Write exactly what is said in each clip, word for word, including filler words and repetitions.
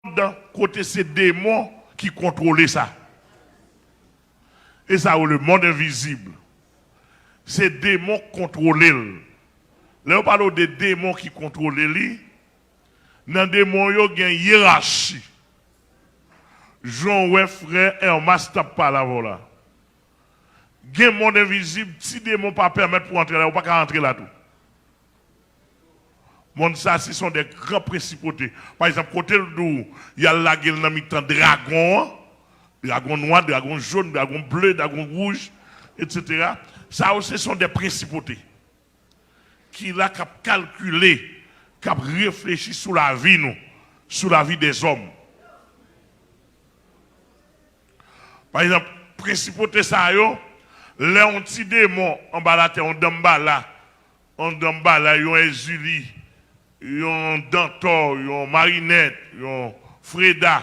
mond kote se demon ki kontwole sa. E sa yo, le monde invisible. Se demon k kontwole l. Lè yo pale w de demon ki kontwole li, nan demon yo gen yerachi. Jan w wè frè Hermas t ap pale avè w la. Gen mond envizib, ti demon pa pèmèt pou antre la, ou pa ka antre la tou. Mond sa, se son de gran prensipote. Pa egzanp, kote l di w, y al lage l nan mitan dragon an, dragon nwa, dragon jòn, dragon ble, dragon wouj, etsetera. Sa yo, se son de prensipote ki la k ap kalkile, k ap reflechi sou lavi nou, sou lavi dèzòm. Pa egzanp, prensipote sa yo, lè yon ti demon anba latè, yon Danmbala, yon Danmbala, yon Èzili, yon Dantò, yon Marinèt, yon Freda,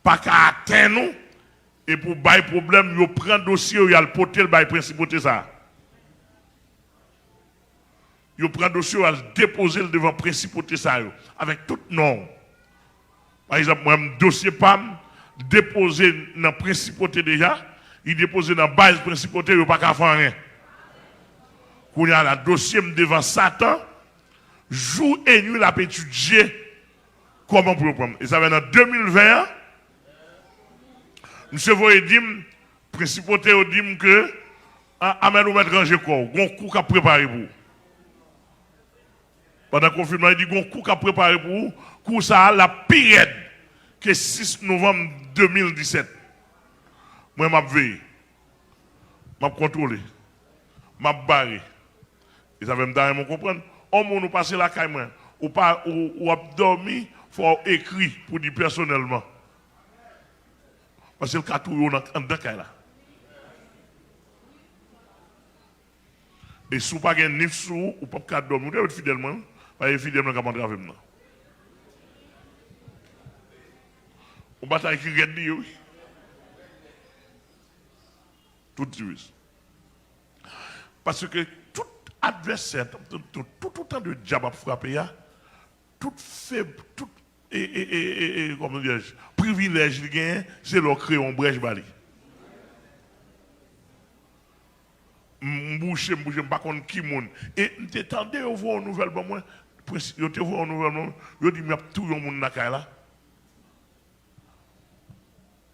pa ka atenn ou, e pou bay pwoblèm, yo pran dosye yo, y al pote l bay prensipote sa a. Yo pran dosye yo al depoze l devan prensipote sa yo, avèk tout non w. Pa egzanp, mwen, m, dosye pa m depoze nan prensipote deja, li depoze nan baz prensipote, yo pa ka fè anyen. Kounye a la, dosye m devan Satan, jou e nwi l ap etidye kòman pou yo pran m. E sa fè nan de mil ven an, misye voye di m, prensipote yo di m ke, a, Amèl, ou mèt ranje kò w, gon kou k ap prepare pou ou. Pandan konfinman, li di gon kou k ap prepare pou ou, kou sa a l ap pi rèd ke sis novanm de mil disèt. Mwen, m ap veye, m ap kontwole, m ap bare. E sa fè m ta renmen w konprann. On moun ou pase lakay mwen, ou pa, ou, ou ap dòmi, fò w ekri pou di pèsonèlman. Paske l ka touye w nan, anndan kay la. E si w pa gen nif sou ou, ou p ap ka dòmi. Ou te wè fidèl mwen, paske fidèl mwen k ap antrave m nan. Yon batay ki rèd li ye, wi. Tout diviz. Paske tout advèsè, tout, tout, tout otan de dyab ap frape a, tout feb, tout, e, e, e, e, e, kòman dirèj, privilèj li genyen, se lè w kreye yon brèch ba li. M, m bouche, m bouche, m pa konn ki moun. E m te tande yo voye yon nouvèl ban mwen, prens-, yo te voye yon nouvèl ban mwen, yo di m y ap touye yon moun lakay la.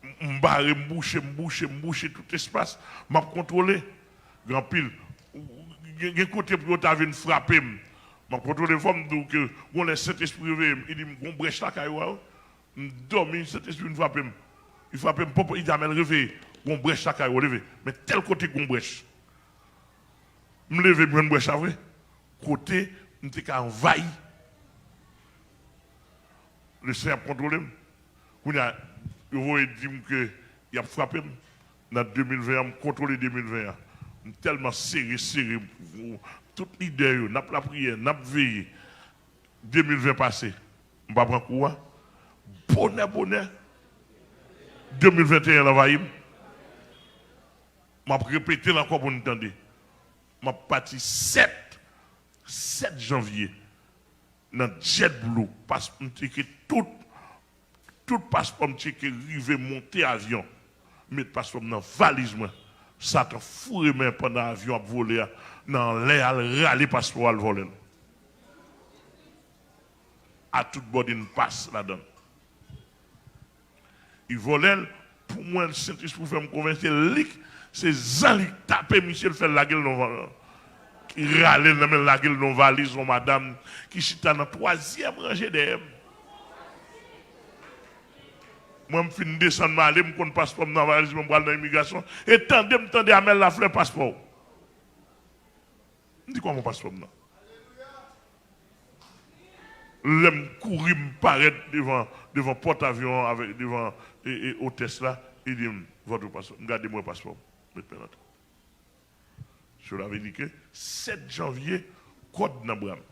M, m bare, m bouche, m bouche, m bouche tout espas, m ap kontwole. Gen anpil, gen, gen kote pou yo ta vin frape m. M ap kontwole, fò m di w ke gon lè Sentespri reveye m, li di m gon brèch lakay ou a, wi. M dòmi, Sentespri vin frape m. Li frape m, pòp, li di Amèl, reveye, gon brèch lakay ou, leve. Men tèl kote gon brèch. M leve, m jwenn brèch la vre. Kote m te ka anvayi. Lesenyè ap kontwole m. Kounye a, yo voye di m ke y ap frape m. Nan de mil ven an, m kontwole de mil ven an. M tèlman sere, sere. Tout lidè yo, n ap lapriyè, n ap veye. De mil ven pase, m pa pran kou a. Bonè, bonè, de mil venteyen an anvayi m. M ap repete l ankò pou n tande. M ap pati sèt, sèt janvye, nan JetBlue, pas-, m tcheke tout, tout paspò m tcheke, rive monte avyon, met paspò m nan valiz mwen. Satan foure men pandan avyon ap vole a, nan anlè al rale paspò a, al vòlè l. A tout boarding pass ladan l. Li vòlè l, pou mwen, Sentespri fè m konvenki se li k, se zan li k tape misye, l fè l lage l nan, li rale l nan men l, lage l nan valiz yon madanm ki chita nan twazyèm ranje dèyè m. Mwen, m fin desann, m ale, m konn paspò m nan valiz mwen, m pral nan imigrasyon. E tande m tande Amèl Laflè, paspò w. M di, kòman paspò m nan? Lè m kouri, m parèt devan, devan pòt avyon an, avèk, devan, e, e, otès la, li di m, votre passeport. M gade, m wè paspò m. Met men nan tèt. Cela veut dire que sèt janvye, kòd nan bra m.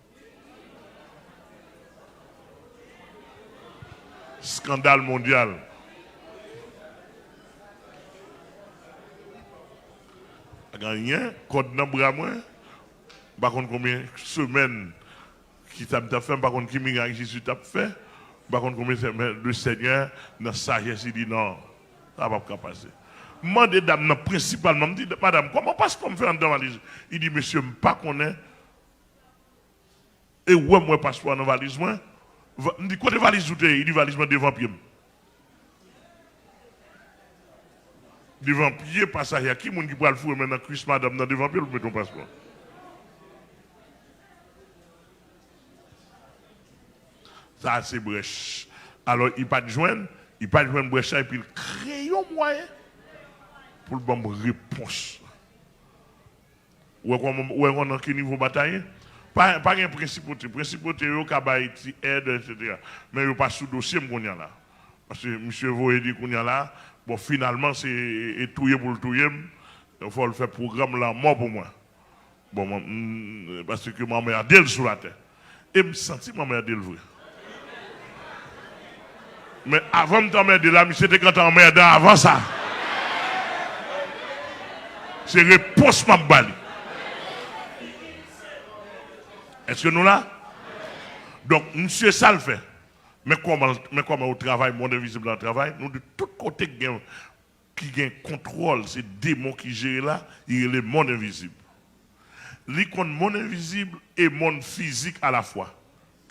Skandal mondyal. Pa gen anyen, kòd nan bra mwen. M pa konn konbyen semèn ki sa m t ap fè, m pa konn ki mirak Jezi t ap fè. M pa konn konbyen se, men le Senyè, nan sajès, li di, "Non, sa p ap ka pase." M mande dam nan prensipalman, m di, "Madanm, kòman paspò m fè anndan valiz?" Li di, "Mesye, m pa konnen." E wè m wè paspò a nan valiz mwen. Va-, m di, "Kote valiz ou te ye?" Li di, "Valiz mwen devan pye m." Devan pye pasaje a, ki moun ki pral foure men nan kwis madanm nan devan pye l pou mete yon paspò? Sa a se brèch. Alò, li pa t jwenn, li pa t jwenn brèch la, epi l kreye yon mwayen pou l ban m repons. Ou wè kòman, ou wè nan ki nivo batay ye? Pa, pa gen prensipote. Prensipote yo ka bay ti èd, etsetera. Men yo pa sou dosye m kounye a la. Paske misye voye di kounye a la, bon, finalman, se e touye pou l touye m. Fò l fè pwogram lanmò pou mwen. Bon, mwen, m, paske m anmède l sou latè. E m santi m anmède l vre. Men avan m t anmède la, misye te gentan anmèdan avan sa. Se repons m ap ba li. Èske nou la? Donk, misye sa l fè. Men kòman, men kòman yo travay, monn envizib la travay. Nou di tout kote k gen, ki gen kontwòl, se demon ki jere la, li rele monn envizib. Li konn monn envizib e monn fizik alafwa.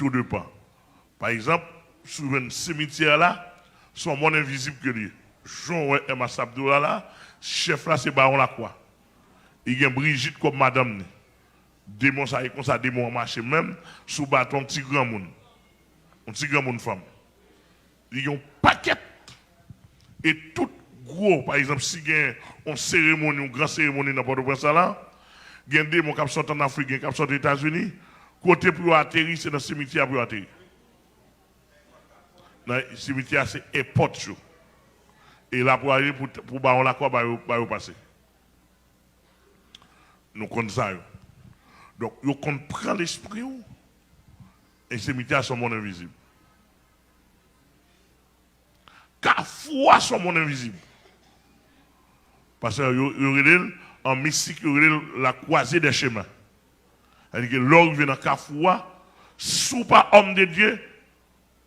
Tou depan. Pa egzanp, si w jwenn simityè la, se yon monn envizib ke li ye. Jan w wè M H ap di w la la, chèf la se Bawon Lakwa. Li gen Brijit kòm madanm ni. Demon sa ye konsa, demon an mache menm sou baton yon ti granmoun. Yon ti granmoun fanm. Li gen yon pakèt. E tout gwo, pa egzanp, si gen yon seremoni, yon gran seremoni nan Pòtoprens la, la, gen demon k ap sot ann Afrik, gen k ap sot Etazini, kote pou yo ateri, se nan simityè a pou yo ateri. Nan simityè a, se èpòt yo. E la pou ale pou, pou Bawon Lakwa ba yo, ba yo pase. Nou konn sa yo. Donk, yo konn pran lespri w. E simityè a se yon monn envizib. Kafou a se yon monn envizib. Paske yo, yo rele l, an mistik, yo rele l la croisée des chemins. Sètadi ke lè w rive nan kafou a, si w pa homme de Dieu,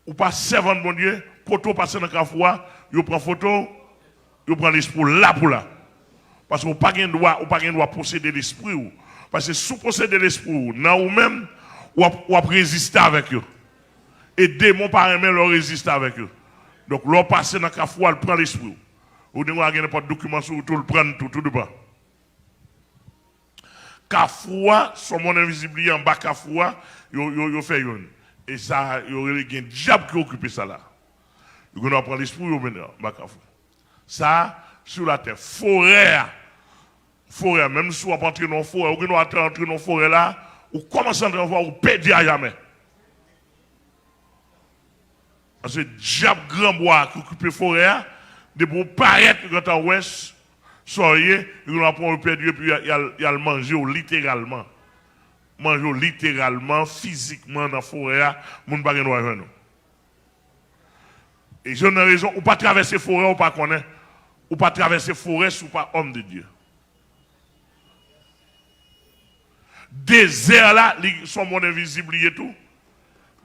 ou pa sèvant Bondye, kote w pase nan kafou a, yo pran foto w, yo pran lespri w la pou la. Paske ou pa gen dwa, ou pa gen dwa posede lespri w. Paske si w posede lespri w nan ou menm, w ap, w ap reziste avèk yo. E demon pa renmen lè w reziste avèk yo. Donk, lè w pase nan kafou a, l pran lespri w. Ou gen dwa gen nenpòt dokiman sou ou tou, l pran l tou, tou depan. Kafou a, se yon monn envizib li ye, anba kafou a, yo, yo, yo fè youn. E sa, yo rele gen dyab ki okipe sa la. Yo gen dwa pran lespri yo mennen anba kafou. Sa, sou latè, forè a. Forè a, menm si w ap antre nan yon forè, ou gen dwa antre, antre nan yon forè la, ou kòmanse antre nan forè, ou pèdi a jamè. Paske dyab granbwa a ki okipe forè a, depi w parèt, yo gentan wè s-, sa w ye, yo gentan pran w pèdi, epi y a-, y al, y al manje w literalman. Manje w literalman, fizikman nan forè a, moun pa gen dwa jwenn ou. E jwenn nan rezon, ou pa travèse forè, ou pa konnen. Ou pa travèse forè si w pa homme de Dieu. Dezè la, li, se yon monn envizib li ye tou.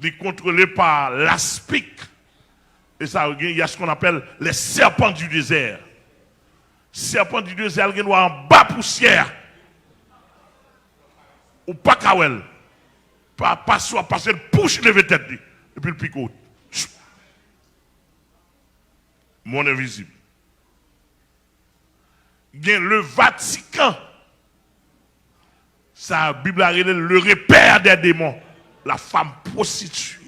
Li kontwole pa laspik. E sa, gen, y a ce qu'on appelle les serpents du désert. Sèpan di dezè a, l gen dwa anba pousyè a. Ou pa ka wè l. Pa, pase w ap pase l, pouch, leve tèt li. Epi l pike w. Monn envizib. Gen le Vatican. Sa Bib la rele le repère des démons, la femme prostituée.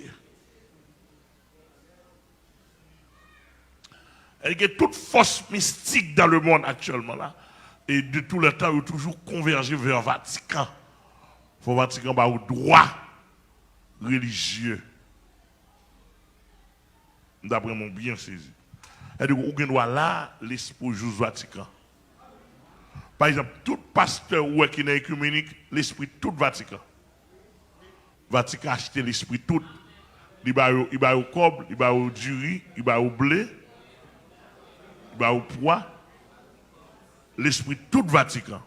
Sètadi ke tout fòs mistik dans le monde actuellement la, e de tous les temps, yo toujou konvèje vè Vatican. Fò Vatican ba ou dwa relijye. Daprè mwen, w byen sezi. Sètadi ke ou gen dwa la, lespri w jous Vatican. Pa egzanp, tout pastè ou wè ki nan ekimenik, lespri tout Vatican. Vatican achte lespri tout. Li ba yo, li ba yo kòb, li ba yo diri, li ba yo ble, li ba yo pwa. Lespri tout Vatican.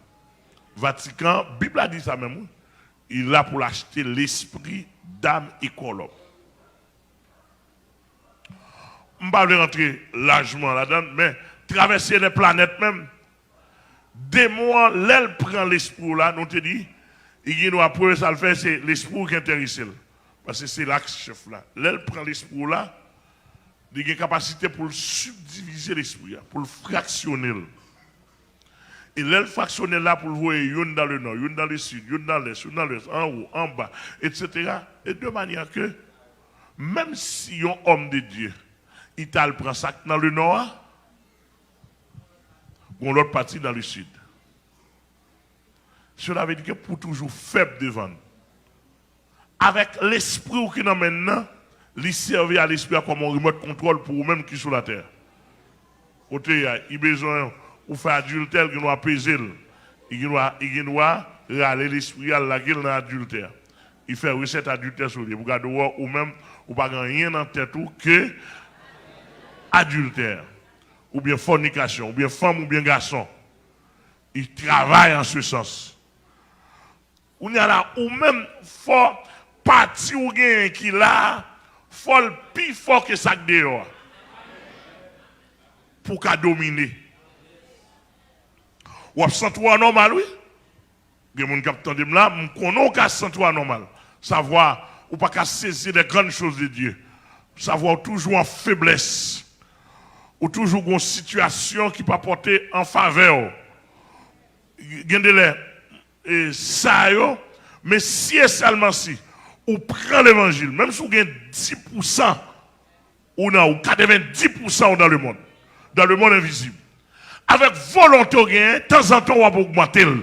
Vatican, Bib la di sa menm, wi. Li la pou l achte lespri dam e kò lòm. M pa vle rantre lajman ladan l, men travèse lè planèt menm, demon an, lè l pran lespri w la, nou te di, li gen dwa, premye sa l fè, se lespri w ki enterese l. Paske se la k chèf la. Lè l pran lespri w la, li gen kapasite pou l sibdivize lespri a, pou l fraksyone l. E lè l fraksyone l la pou l voye youn dans le nord, youn dans le sud, youn dans l'est, youn dans l'ouest, anwo, anba, et cetera. E de manyè ke, menm si yon òm de Dye, li t al pran sa k nan le nò a, gon lòt pati dans le sud. Cela veut dire ke pou toujou fèb devan l. Avèk lespri w ki nan men l nan, li sèvi a lespri a kòm yon remote control pou ou menm ki sou latè. Kote y a, li bezwen ou fè adiltè, li gen dwa peze l. Li gen dwa, li gen dwa rale lespri a, l lage l nan adiltè. Li fè resèt adiltè sou li. Pou gade w, ou menm, ou pa gen anyen nan tèt ou ke adiltè, oubyen fònikasyon, oubyen fanm, oubyen gason. Li travay an se sans. Kounye a la, ou menm, fò pati ou genyen ki la a, fò l pi fò ke sa k deyò a. Pou w ka domine. W ap santi w anòmal, wi. Gen moun k ap tande m la, m konnen w ka santi w anòmal. Savwa, ou pa ka sezi les grandes choses de Dieu. Savwa, ou toujou an feblès. Ou toujou gon sitiyasyon ki pa pote an favè w. Gen de lè, e, sa yo, men si e sèlman si ou pran levanjil, menm si w gen dis pousan ou nan ou, katrevendis pousan ou dans le monde, dans le monde invisible. Avèk volonte w genyen, tanzantan w ap ogmante l.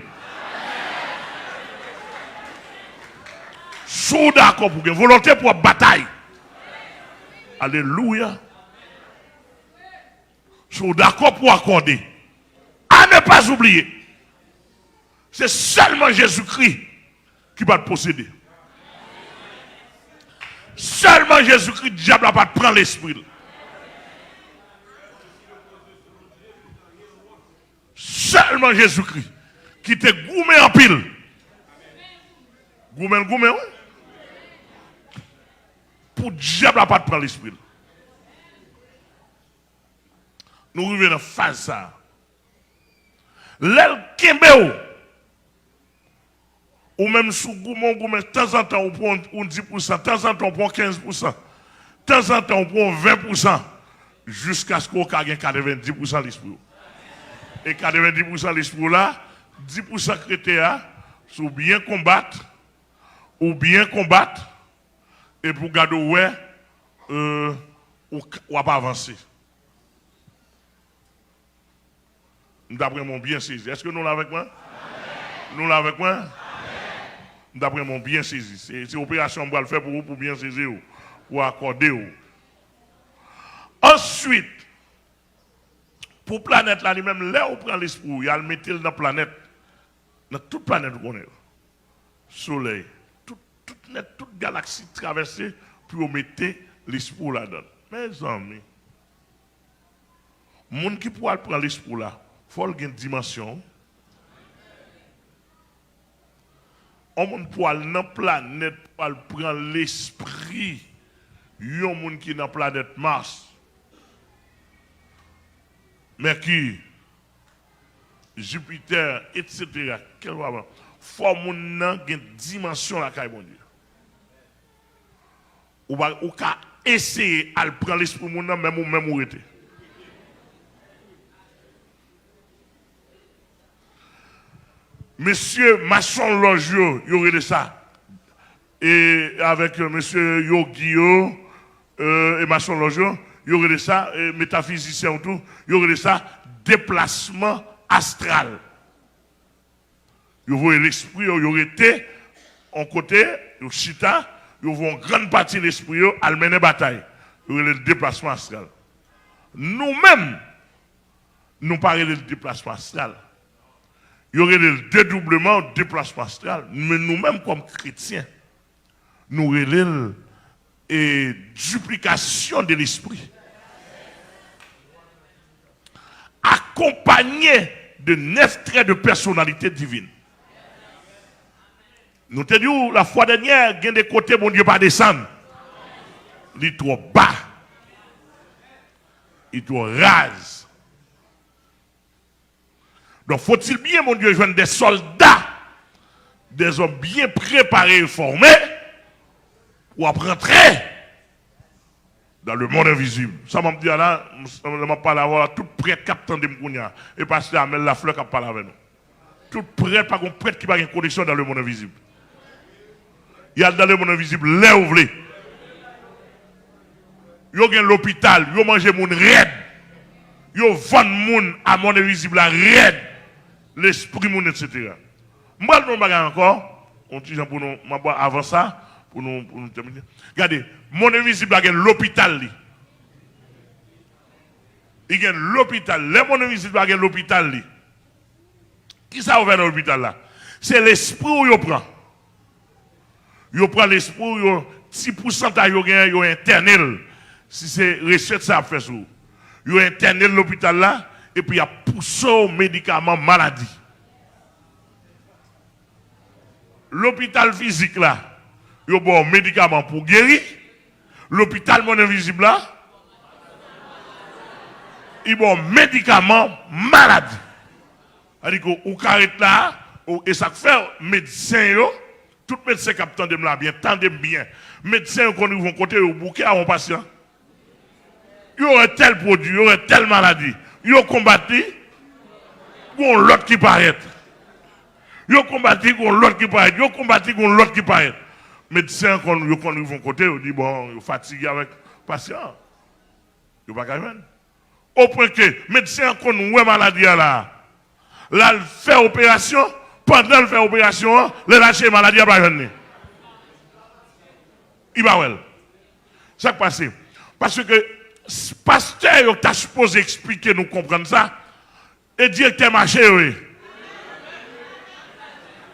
Si w dakò pou gen volonte pou w ap batay. Alelouya. Si w dakò pou w akòde. À ne pas oublier, se sèlman Jezikri ki pa t posede. Sèlman Jezikri, dyab la pa t pran lespri l. Sèlman Jezikri, ki te goumen anpil. Goumen l goumen, wi. Pou dyab la pa t pran lespri l. Nou rive nan faz sa a. Lè l kenbe w, ou menm si w goumen, w goumen, tanzantan ou pran yon dis pousan, tanzantan ou pran kenz pousan, tanzantan ou pran ven pousan, jiskaske w ka gen katrevendis pousan lespri w. E katrevendis pousan lespri w la, dis pousan k rete a, si w byen konbat, ou byen konbat, epi w gade w wè, e, ou k-, w ap avanse. M t ap renmen w byen sezi. Èske nou la avèk mwen? Nou la avèk mwen? M t ap renmen w byen sezi. Se, se operasyon m pral fè pou ou, pou byen sezi w, pou akòde w. Answit, pou planèt la li menm, lè ou pran lespri w, y al mete l nan planèt, nan tout planèt ou konnen yo. Solèy, tout, tout nèt, tout galaksi travèse pou yo mete lespri w ladan l. Mezanmi, moun ki pou al pran lespri w la, fò l gen dimansyon, wi. On moun pou al nan planèt, pou al pran lespri yon moun ki nan planèt Mas, Mèki, Jipitè, etsetera, kèlkeswa, fò moun nan gen dimansyon lakay Bondye. Ou pa, ou ka eseye al pran lespri moun nan, menm ou menm ou rete. Mesye masonlòj yo, yo rele sa. E avèk, e, mesye yogi yo, e, e masonlòj yo, yo rele sa, e metafizisyen yo tou, yo rele sa deplasman astral. Yo voye lespri yo, yo rete yon kote, yo chita, yo voye yon grann pati lespri yo al mennen batay. Yo rele l deplasman astral. Nou menm, nou pa rele l deplasman astral. Yo rele l dedoubleman, deplasman astral. Men nou menm, kòm kretyen, nou rele l, e, duplikasyon de lespri. Akonpanye de nèf trè de pèsonalite divin. Nou te di w, lafwa dènyè, gen de kote Bondye pa desann. Li twò ba. Li twò raz. Donk, faut-il bien, Bondye, jwenn des soldats, des hommes bien préparés et formés, pou ap rantre dans le monde invisible. Sa m ap di a la, m, lè m ap pale avè w la, tout prèt k ap tande m kounye a, e pastè Amel Lafleur k ap pale avè nou. Tout prèt, pa gen prèt ki pa gen koneksyon dans le monde invisible. Y al dans le monde invisible lè yo vle. Yo gen lopital, yo manje moun rèd. Yo vann moun a monde invisible la rèd. Lespri moun, etsetera. M pral di yon bagay ankò, yon ti jan pou nou, m ap avan sa, pou nou, pou nou tèmine. Gade, monde invisible la gen lopital li. Li gen lopital. Lè monde invisible la gen lopital li, kisa yo fè nan lopital la? Se lespri w yo pran. Yo pran lespri w, yo, ti pousantaj yo genyen, yo entène l. Si se resèt sa ap fè sou ou. Yo entène l lopital la, epi y ap pouse w medikaman maladi. Lopital fizik la, yo ba w medikaman pou w geri. Lopital monn envizib la, li ba w medikaman maladi. Sa di ke ou ka ret la, ou, e sa k fè medsen yo, tout medsen k ap tande m la byen, tande m byen. Medsen yo konn rive yon kote, yo bouke a yon pasyan. Yo wè tèl pwodui, yo wè tèl maladi. Yo konbat li, gon lòt ki parèt. Yo konbat li, gon lòt ki parèt. Yo konbat li, gon lòt ki parèt. Medsen an konn, yo konn rive yon kote, yo di, bon, yo fatige avèk pasyan an. Yo pa ka jwenn. Opwen ke medsen an konn wè maladi a la. L al fè operasyon, pandan l fè operasyon an, lè l al chèche maladi a pa jwenn li. Li pa wè l. Sa k pase? Paske s-, pastè yo ta sipoze eksplike nou konprann sa, e direktè mache yo ye.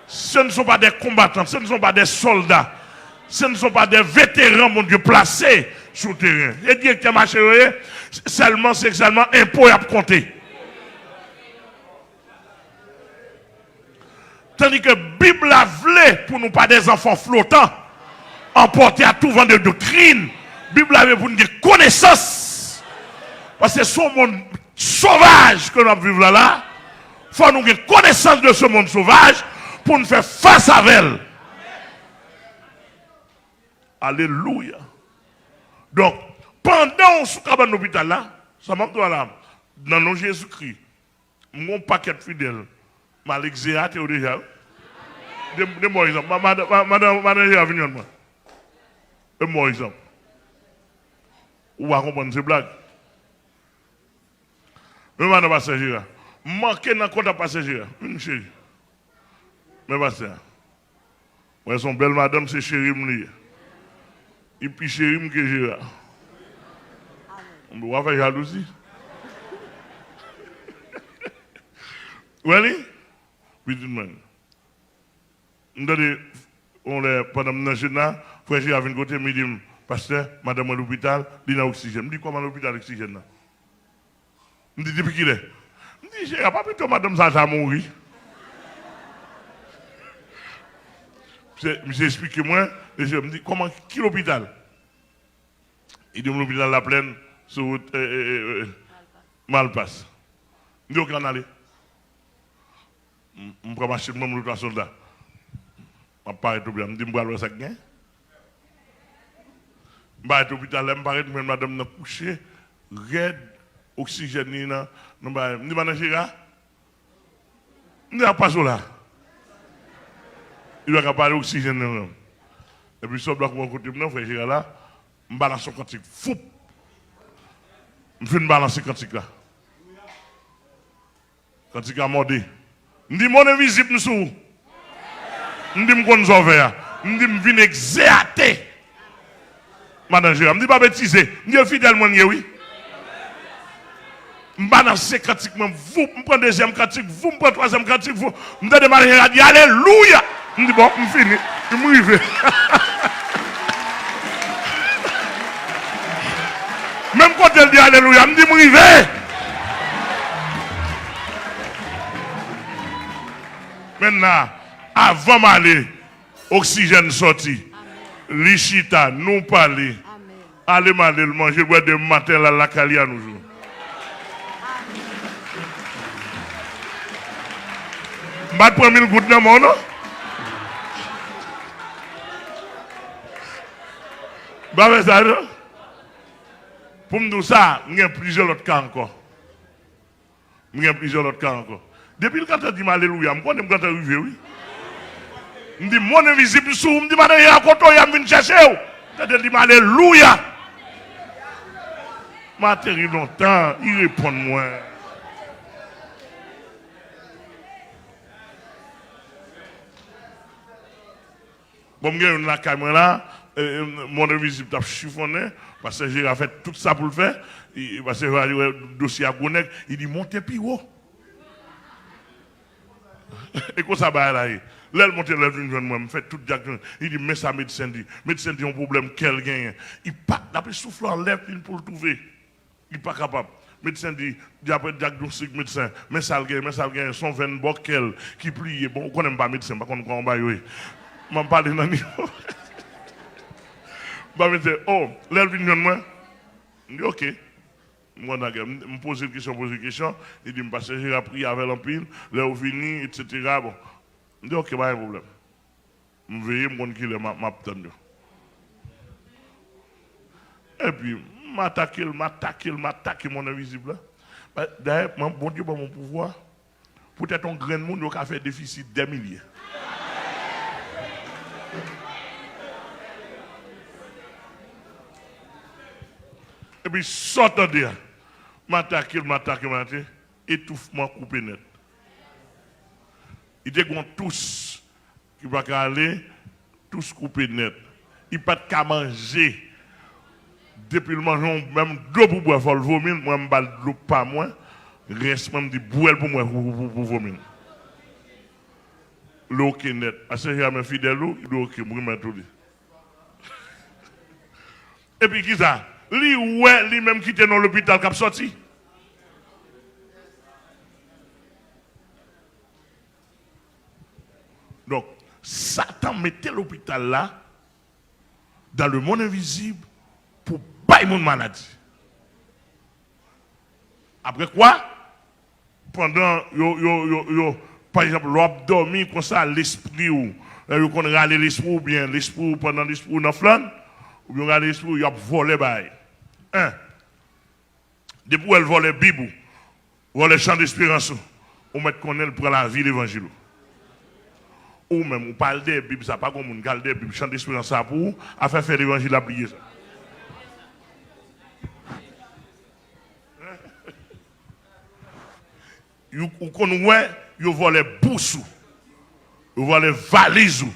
Ce ne sont pas des combattants, ce ne sont pas des soldats, ce ne sont pas des vétérans, Bondye plase sou teren. E direktè mache yo ye, sèlman, se sèlman enpo y ap konte. Tandis que Bib la vle pou nou pa des enfants flottants, emportés à tout vent de doctrine. Bib la vle pou nou gen konesans. Paske se yon monn sovaj ke n ap viv la la. Fò nou gen konesans de ce monde sauvage pou nou fè fas avè l. Alelouya. Donk, pandan w sou kabann lopital la, sa m ap di w la, nan non Jezikri, m gon pakèt fidèl, m al egzeyate yo deja, wi. De, de m ba w egzanp. Ma-, madan, ma-, madan, madan Jera vin jwenn mwen. De m ba w egzanp. Ou pa konprann, se blag. Men madan pastè Jera. M manke nan kontak pastè Jera. Vin, cheri. Men pastè a. Mwen se yon bèl madanm, se cheri m li ye. Li pi cheri m ke Jera. Ou pa fè jalouzi. Ou wè li? Pitit mwen. M tande, yon lè, pandan m nan jèn la, frè Jera vin kote m, li di m, pastè, madanm mwen lopital, li nan oksijèn. M di, kòman lopital oksijèn nan? M di, depi kilè? M di, Jera, pa pito madanm sa ta mouri. Misye, misye eksplike mwen, mesye, m di, kòman, ki lopital? Li di m lopital Laplèn, sou wout, e, e, e, e, Malpas. M di, oke, ann ale. M, m pran machin mwen, m lout a sòlda. M ap parèt lopital, m di, m pral wè sa k gen. M parèt lopital, lè m parèt, m jwenn madanm nan kouche, rèd, oksijèn li nan, nan bagay. M di, madan Jera, m di, ap pase w la. Li pa ka pale, oksijèn nan nan. Epi sòlda k mwen kote m nan, frè Jera la, m balanse yon kantik, foup. M fin balanse kantik la. Kantik la mòde. M di, monn envizib, m sou ou. M di, m konn sa w fè a. M di, m vin egzeyate madan Jera. M di, pa betize. M di, e fidèl mwen l ye, wi. M balanse kantik mwen, voup, m pran dezyèm kantik, voup, m pran twazyèm kantik, voup. M tande madan Jera di, alelouya! M di, bon, m fini. M rive. Menm kote l di alelouya, m di, m rive. Mentnan, avan m ale, oksijèn sòti. Li chita, nou pale. Ale m ale, l manje, l bwè demen maten, l al lakay li a nou jou. M pa t pran mil goud nan men w, non. M pa fè sa, non. Pou m di w sa, m gen plizyè lòt ka ankò. M gen plizyè lòt ka ankò. Depi l gentan di m alelouya, m konnen m gentan rive, wi. M di, "Monn envizib sou ou," m di, "Madan, e a kote w ye a, m vin chèche w." Tande l di m alelouya. M ateri lontan, li reponn mwen. Bon, m gen youn lakay mwen la, e, e, monn envizib t ap chifonnen, pastè Jera fè tout sa pou l fè, e, pastè Jera li wè dosye a gwo nèg, li di, "Monte pi wo." E konsa bagay la ye. Lè l monte, lè l vin jwenn mwen, m fè tout dyak, li di, "Men sa medsen di." Medsen di yon pwoblèm kè l genyen. Li pa, l ap soufle anlè vin pou l twouve. Li pa kapab. Medsen di, daprè dyagnostik medsen, men sa l genyen, men sa l genyen, se yon venn bò kè l ki pliye. Bon, ou konnen m pa medsen, m pa konn kòman bagay yo ye. M ap pale nan nivo. M pa medsen. Oh, lè l vin jwenn mwen, m di, "Ok." M konn nagè, m, m poze l kesyon, poze l kesyon. Li di m, "Pastè Jera priye avè l anpil, lè yo vini, etsetera." Bon. M di, "Ok, pa gen pwoblèm." M veye, m konn kilè m ap, m ap tann yo. Epi, m atake l, m atake l, m atake monn envizib la. Ba-, dayè, mwen, Bondye ban m yon pouvwa. Poutèt yon grenn moun, yo ka fè defisi dè milye. Epi, sa w tande a, m atake l, m atake, m atake, etoufman koupe nèt. Li te gen yon tous ki pa ka ale, tous koupe nèt. Li pa t ka manje. Depi l manje yon menm dlo pou bwè, fò l vomi l. Mwen, m ba l dlo pa mwen. Rès mwen, m di, "Bwè l pou mwen, pou, pou, pou, pou vomi l." Li oke nèt. Pastè Jera, men fidèl ou, li oke, m remèt ou li. Epi kisa? Li wè li menm ki te nan lopital k ap sòti. Donk, Satan mete lopital la dans le monde invisible pou bay moun maladi. Apre kwa? Pandan yo, yo, yo, yo, pa egzanp, lè w ap dòmi konsa, lespri w, lè yo konn rale lespri w, oubyen lespri w, pandan lespri w nan flàn, oubyen rale lespri w, y ap vòlè bagay. En, depi w wè l vòlè Bib ou, vòlè chan desperans ou, ou mèt konnen l pran lavi levanjil ou. Ou menm, ou pa al dèyè Bib sa, pa gen moun k al dèyè Bib chan desperans sa pou ou, afè fè levanjil la bliye sa. Yo, ou konn wè yo vòlè bous ou, yo vòlè valiz ou.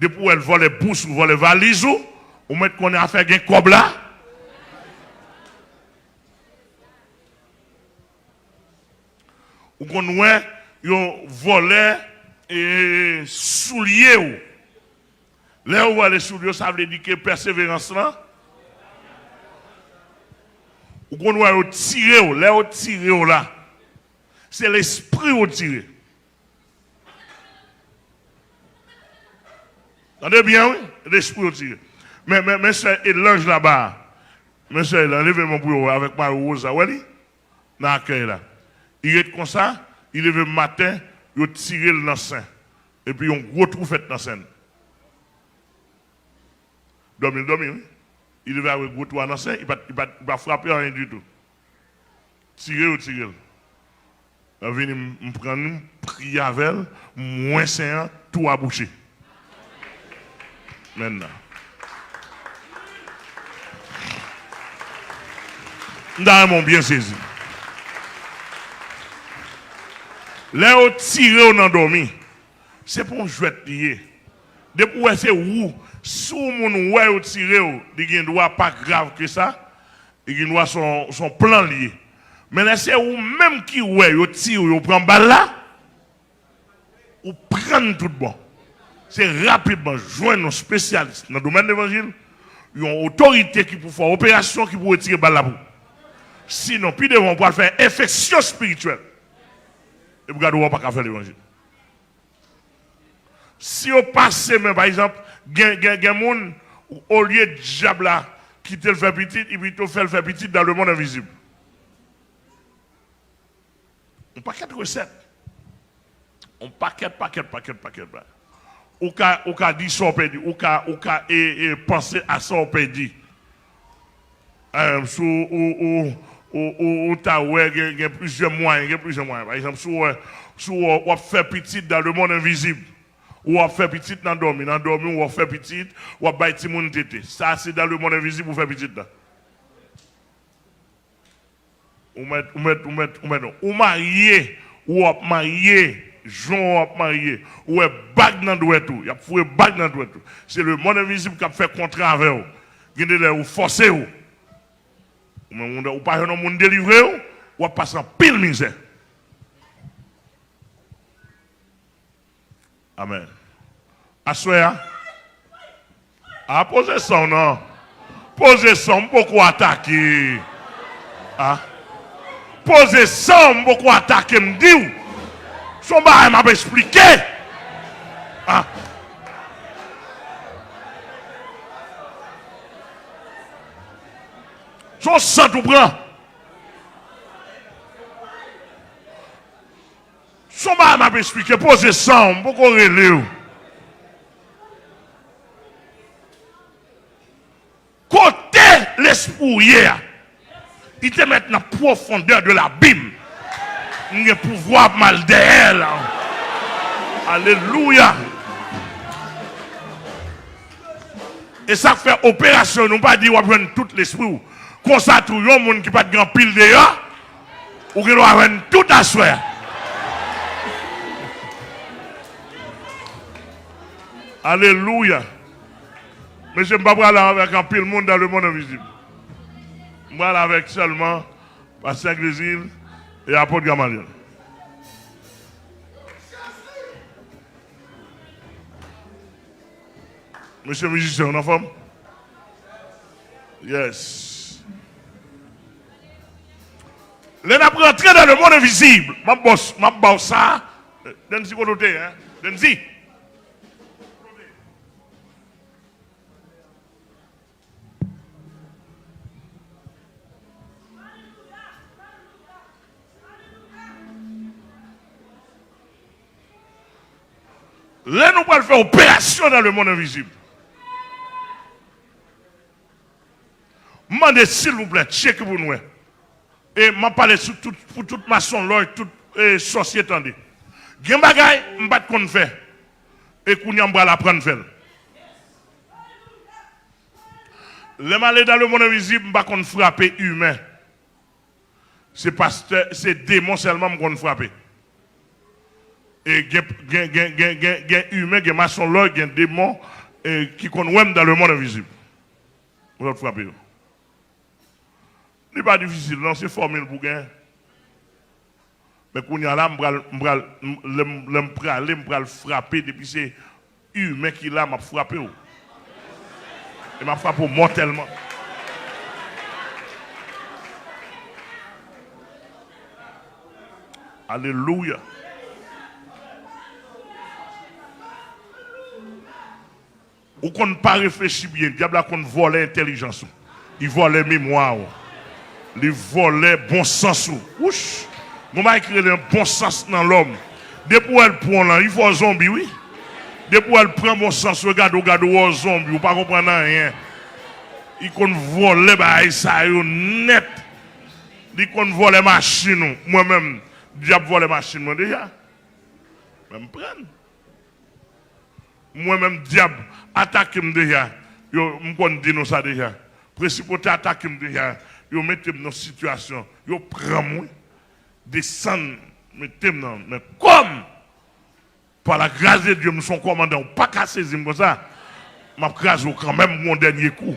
Depi w wè l vòlè bous ou, vòlè valiz ou, ou mèt konnen afè gen kòb la. Ou konn wè yo vòlè, e, soulye w. Lè yo vòlè soulye w, sa vle di ke pèseverans lan. Ou konn wè yo tire w, lè yo tire w la, se lespri yo tire. Tande byen, wi, lespri yo tire. Men, men, men sè Elanj laba a. Men sè Elanj, leve men pou yo wè avèk mayo woz la, wè li? Nan akèy la. Li ret konsa, li leve maten, yo tire l nan sen. Epi yon gwo twou fèt nan sen l. Dòmi l dòmi, wi. Li leve avèk gwo twou a nan sen, li pa, li pa, li pa frape anyen ditou. Tire yo tire l. Lè vini, m, m pran li, m priye avè l, m wè sen an, twou a bouche. Mentnan. M ta renmen w byen sezi. Lè yo tire w nan dòmi, se pa yon jwèt li ye. Depi w wè se ou, si yon moun wè yo tire w, li gen dwa pa grav ke sa, li gen dwa se yon, se yon plan li ye. Men lè se ou menm ki wè yo tire w, yo pran bal la, ou pran tout bon. Se rapidman jwenn yon espesyalis nan domèn levanjil, yon otorite ki pou fè operasyon, ki pou retire bal la pou ou. Sinon, pi devan, ou pral fè enfeksyon espirityèl. Epi gade, ou pa ka fè levanjil. Si yo pase men, pa egzanp, gen, gen, gen moun, olye dyab la kite l fè pitit, li pito fè l fè pitit dans le monde invisible. Yon pakèt resèt. On pakèt, pakèt, pakèt, pakèt bagay. Ou ka, ou ka di sa w pèdi. Ou ka, ou ka e, e, panse a sa w pèdi. Eh, si w, ou, ou, ou, ou, ou ta wè, gen, gen plizyè mwayen, gen plizyè mwayen. Pa egzanp, si w wè, si w wè w ap fè pitit dans le monde invisible, ou w ap fè pitit nan dòmi, nan dòmi, w ap fè pitit, w ap bay timoun tete. Sa, se dans le monde invisible ou fè pitit la. Ou mèt, ou mèt, ou mèt, ou mèt, ou marye, ou ap marye, jan w ap marye, ou wè bag nan dwèt ou, y ap foure bag nan dwèt ou. Se le monde invisible k ap fè kontra avè w. Gen de lè ou fòse w. Ou menm, ou, ou pa jwenn yon moun delivre w, w ap pase anpil mizè. Amèn. Aswè a, a, poze san w non. Poze san w, m poko atake. A. Poze san w, m poko atake, m di w. Se yon bagay m ap esplike. A. Se yon sant ou pran. Se yon bagay m ap esplike, poze san w, m poko rele w. Kote lespri w ye a, li te mèt nan pwofondè de labim. M gen pouvwa pou m al dèyè l. Alelouya. E sa k fè operasyon, nou pa di w ap jwenn tout lespri w. Konsa tou, yon moun ki pa t gen anpil deyò, ou gen dwa jwenn tout aswè a. Alelouya. Mesye, m pa prale avèk anpil moun dans le monde invisible. M prale avèk sèlman Pastè Grésil e Apot Gamalyèl. Mesye mizisyen, nou anfòm? Yes. Lè n ap rantre dans le monde invisible, m ap ba w, m ap ba w sa. Denzi, kote w te ye, hein? Denzi. Lè nou pral fè operasyon dans le monde invisible, m mande silvouplè, tcheke pou nou wè. E m ap pale sou tout, pou tout masonlòj, tout, e, sòsye tande. Gen bagay m pa t konn fè. E kounye a m pral aprann fè l. Lè m ale dans le monde invisible, m pa konn frape imen. Se pastè, se demon sèlman m konn frape. E gen, gen, gen imen, gen masonlòj, gen demon, e, ki konn wè m dans le monde invisible. Ou sot frape yo. Li pa difisil, non, se fòmil pou gen. Men kounye a la, m pral, m pral, m, lè m, lè m prale, m pral frape, depi se imen ki la, m ap frape w. E m ap frape w mòtèlman. Alelouya. Ou konn pa reflechi byen, dyab la konn vòlè entèlijans ou. Li vòlè memwa ou. Li vòlè bon sans ou. Wouch! Gon bagay ki rele bon sans nan lòm. Depi w wè l pran w lan, li fè w zonbi, wi. Depi w wè l pran bon sans ou, gade w, gade w, w zonbi, ou pa konprann anyen. Li konn vòlè bagay sa yo nèt. Li konn vòlè machin ou. Mwen menm, dyab vòlè machin mwen deja. Men m pran l. Mwen menm, dyab atake m deja. Yo, m konn di nou sa deja. Prensipalite atake m deja. Yo mete m nan sitiyasyon. Yo pran m, wi. Desann, mete m nan. Men kòm, par la grâce de Dieu, m se yon kòmandan, ou pa ka sezi m konsa. M ap kraze w kanmenm pou yon dènye kou.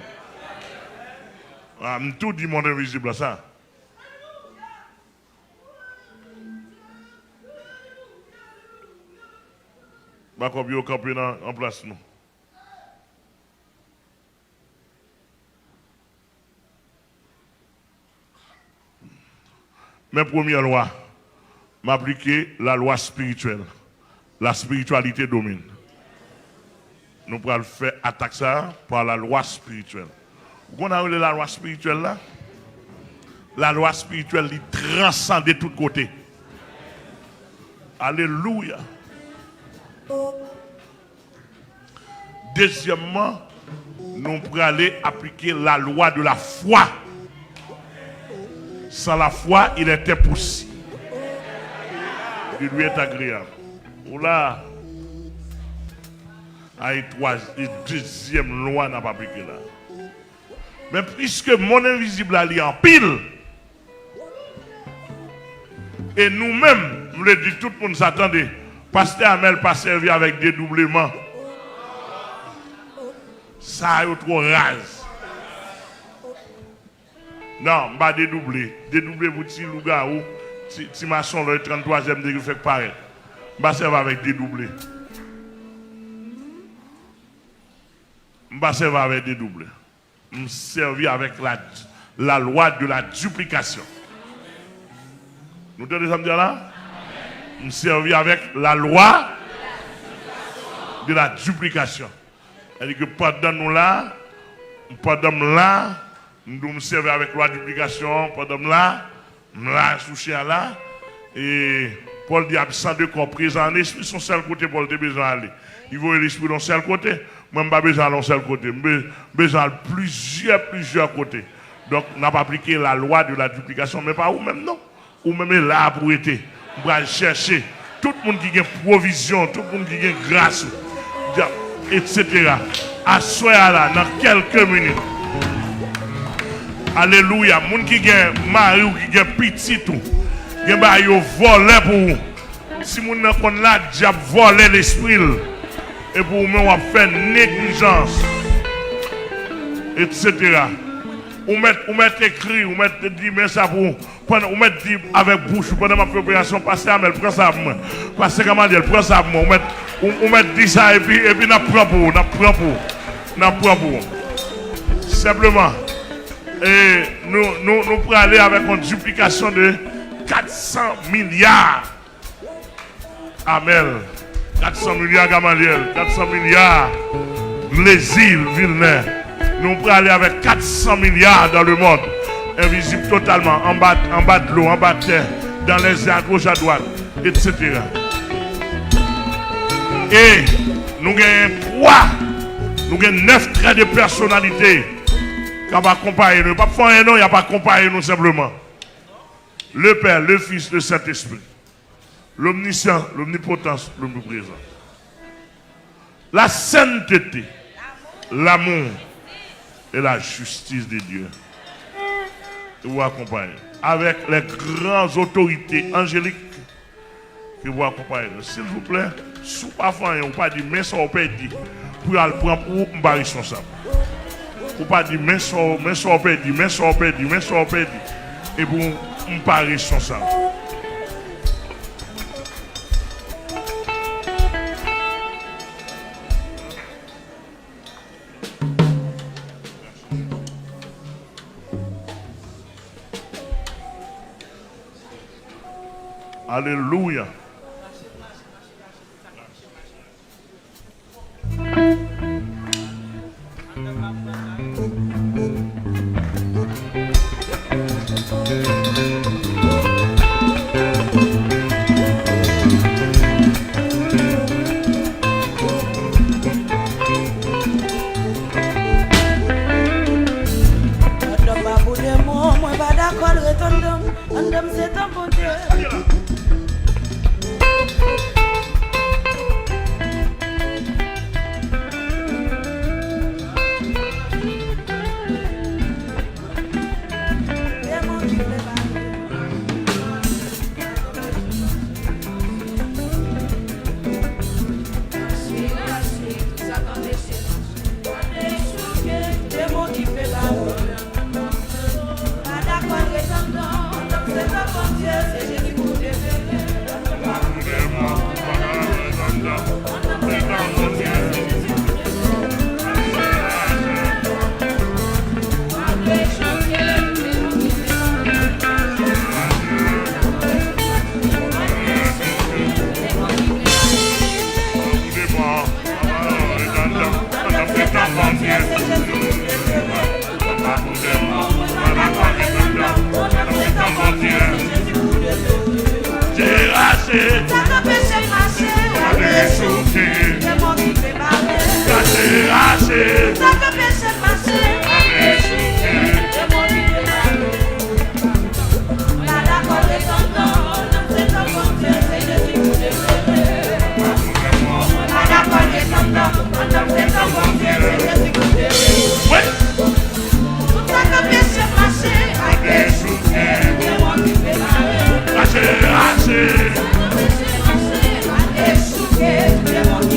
A, m tou di mond envizib la sa. Bakòp yo kanpe nan, an plas nou. Men premyè lwa, m aplike lalwa espirityèl. La spiritualité domine. Nou pral fè atak sa a pa lalwa espirityèl. Ou konn sa yo rele lalwa espirityèl la? Lalwa espirityèl, li transande tout kote. Alelouya. Dezyèmman, nou prale aplike la loi de la foi. Sans la foi, il est impossible de lui être agréable. Ou la, ay twa, e dezyèm lwa n ap aplike la. Men piske monn envizib la, li anpil, e nou menm, m vle di tout moun sa, tande, pastè Amèl pa sèvi avèk dedoubleman. Sa yo twò raz. Non, m pa dedouble. Dedouble pou ti lougawou, ti, ti masonlòy tranntwazyèm degre fèk parèt. M pa sèvi avèk dedouble. M pa sèvi avèk dedouble. M sèvi avèk la, la loi de la duplication. Nou tande sa m di a la? M sèvi avèk la loi de la duplication. Sètadi ke pandan nou la, pandan m la, m di w m sèvi avèk lwa diplikasyon an, pandan m la, m la sou chè a la, e Pòl di absent de corps, présent en esprit, se yon sèl kote Pòl te bezwen ale. Li voye lespri l yon sèl kote. Mwen, m pa bezwen al yon sèl kote. M be-, bezwen al plizyè, plizyè kote. Donk, n ap aplike la lwa de la diplikasyon, men pa ou menm non. Ou menm e la pou rete. M pral chèche tout moun ki gen pwovizyon, tout moun ki gen gras ou, dya-, etsetera. Aswè a la, nan kèlke minit. Alelouya. Moun ki gen mari ou ki gen pitit ou, gen bagay yo vòlè pou ou. Timoun nan konn la, dyab vòlè lespri l. Epi ou menm w ap fè neglijans, etsetera. Ou mèt, ou mèt ekri, ou mèt di men sa pou ou. Pandan, ou mèt di avèk bouch ou, pandan m ap fè operasyon, pastè Amèl, pran sa pou mwen. Pastè Gamalièl, pran sa pou mwen. Ou mèt, ou, ou mèt di sa, epi, epi n ap pran pou ou, n ap pran pou ou. N ap pran pou ou. Senpleman, e nou, nou, nou prale avèk yon diplikasyon de kat san milya. Amèl. Kat san milya Gamalièl, kat san milya Glezil, Vilnè. Nou prale avèk kat san milya dans le monde. Envizib totalman, anba, anba dlo, anba tè, dans les airs, à gauche, à droite, etsetera. E nou gen twa, nou gen nèf trè de pèsonalite k ap akonpaye nou. Yo p ap fè anyen non, y ap akonpaye nou senpleman. Le Père, le Fils, le Saint-Esprit. L'omniscience, l'omnipotence, l'omniprésence. La sainteté, l'amour et la justice de Dieu. Ke w akonpaye avèk les grandes autorités angéliques ke w akonpaye. Silvouplè, si w pa fè anyen, ou pa di men sa w pèdi pou y al pran pou ou, m pa responsab. Ou pa di men sa w, men sa w pèdi, men sa w pèdi, men sa w pèdi. Epi w, m pa responsab. Alelouya. Anndan m pa pou demon, mwen pa dakò l ret anndan m. Anndan m se tanp Bondye. Demon ki vle ba nou. Dechouke. Demon ki prepare. Rache, rache. Sa k anpeche m mache. Dechouke. Demon ki prepare. Mwen pa dakò desann non, non, se non Bondye, se Jezi ki prepare. Mwen pa dakò desann non, non, se non Bondye, se Jezi ki prepare. Wi. Tout sa k anpeche m mache, pa dechouke. Demon ki prepare. Rache, rache. Sa k anpeche m mache, pa dechouke. Demon ki